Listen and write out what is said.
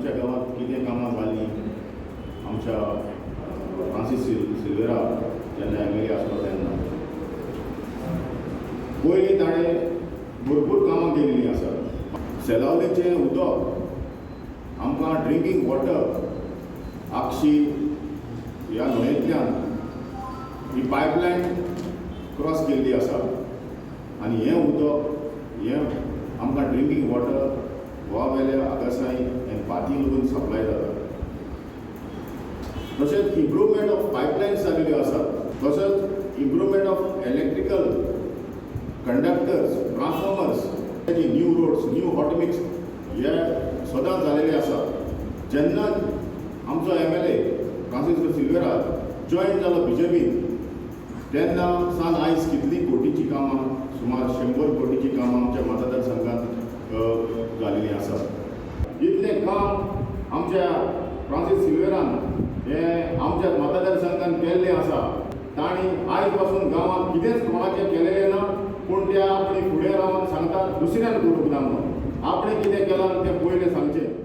आमच्या गांवांत कितें कामां जालीं. आमच्या फ्रांसीस सिल्वेरा जेन्ना एमएलए आसलो तेन्ना पयलीं ताणें भरपूर कामां केल्लीं आसात. सेलावलीचें उदक आमकां ड्रिंकींग वॉटर आक्षी ह्या न्हंयेंतल्यान ही पायपलायन क्रॉस केल्ली आसा आनी हें उदक हें आमकां ड्रिंकींग वॉटर गोवा वेल्या आगासाई आनी पाती लागून सप्लाय जाता. तशेंच इम्प्रुवमेंट ऑफ पायपलायन्स जाल्ल्यो आसात. तशेंच improvement of electrical conductors, transformers, new roads, new hot mix हे सदांच जालेले आसात. जेन्ना आमचो एमएलए फ्रांसिस्को सिल्वेरा जॉयन जालो बीजेपीन, तेन्ना सान आयज कितलीं कोटीची कामां, सुमार 100 कोटीची कामां आमच्या मतदारसंघात जालेलीं आसात. इतलें काम आमच्या फ्रांसीस सिल्वेरान हे आमच्या मतदारसंघान केल्लें आसा. तांणी आयज पासून गांवांत कितेंच कोणाचें केलेलें ना, पूण ते आपणे फुडें रावन सांगतात दुसऱ्यान करूंक ना म्हणून. आपणें कितें केलां तें पयलें सांगचें.